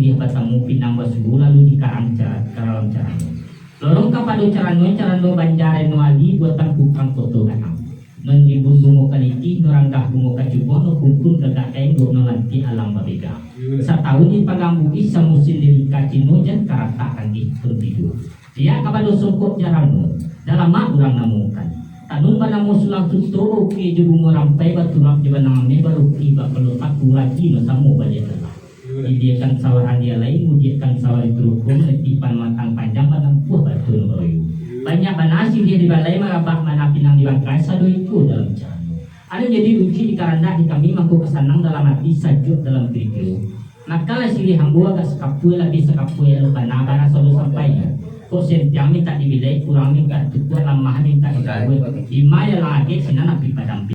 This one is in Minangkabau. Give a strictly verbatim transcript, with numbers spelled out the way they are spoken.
Dia batamu pinang basuo lalu dikarang cara, ka dalam carano. Lorong kapado carano, carano Banjar Reno Ali buatan Putrang Koto Gadang. Nan ribun bungo kalitih, nan ranggah bungo kacubo, nan kumpun gagak daeng, nan lantiak alang babega. Satahun dipanggambuik, samusim dirika Cino, jan karatak kanggih pun tigo. Siak kapado songkok carano, dalamak urang namokan. Tanun banamo sulang suto, baukia jo bungo rampai, baturuak jo banang ameh, baluki bakalo paku, ragi basamo baliak dalam. Didiakan sawah adia lai, mudiakan sawah di Turuko, manitipan matang panjang, manampuah batu nan baroyo. Banyak bana siriah di balai, marabak bana pinang di bangkai, sado iko dalam carano. Ado jadi rujuik di karandak di kami, mangko ka sanang dalam ati, sajuak dalam kirijo. Makalah siriah ambo agak sakapua, labiah sakapua elok bana, baraso lo sampai. Kok sentiang mintak dibilai, kurang mintak ditukuak, lamah mintak dikawin. Ima yang langagek sinan api padam.